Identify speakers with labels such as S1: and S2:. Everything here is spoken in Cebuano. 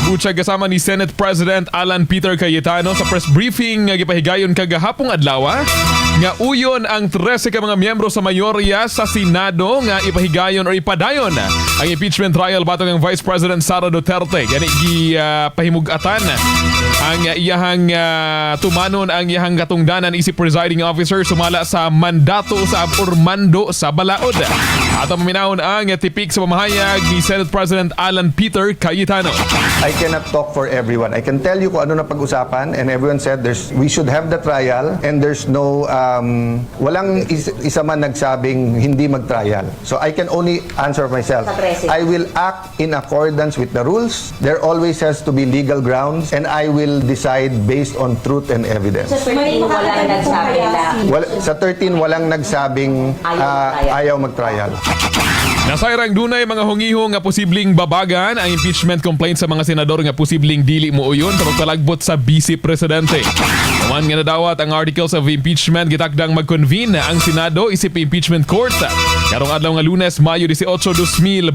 S1: Butyag kasama ni Senate President Alan Peter Cayetano sa press briefing nga gipahigayon kagahapong adlaw nga uyon ang 13 ka mga miyembro sa mayorya sa Senado nga ipahigayon or ipadayon ang impeachment trial batok ang Vice President Sara Duterte. Gani gi pahimug-atan ang iyahang tumanon ang iyahang katungdanan isip presiding officer sumala sa mandato sa or mando sa balaod. At ang paminawon ang tipik sa pamahayag ni Senate President Alan Peter Cayetano.
S2: I cannot talk for everyone. I can tell you kung ano na pag-usapan, and everyone said there's we should have the trial and there's no walang isa man nagsabing hindi mag-trial. So I can only answer myself.
S3: Sa 13.
S2: I will act in accordance with the rules. There always has to be legal grounds and I will decide based on truth and evidence.
S3: Sa 13, walang nagsabi na
S2: Wala, sa 13, walang nagsabing
S3: ayaw mag-trial.
S2: Ayaw mag-trial.
S1: Nasayrang dunay mga hungiho nga posibleng babagan ang impeachment complaint sa mga senador nga posibleng dili muuyon sa pagpalagbot sa vice presidente. Human nga nadawat ang articles of impeachment, gitakdang mag-convene ang Senado isip impeachment court karong adlaw nga Lunes, Mayo 18, 2026.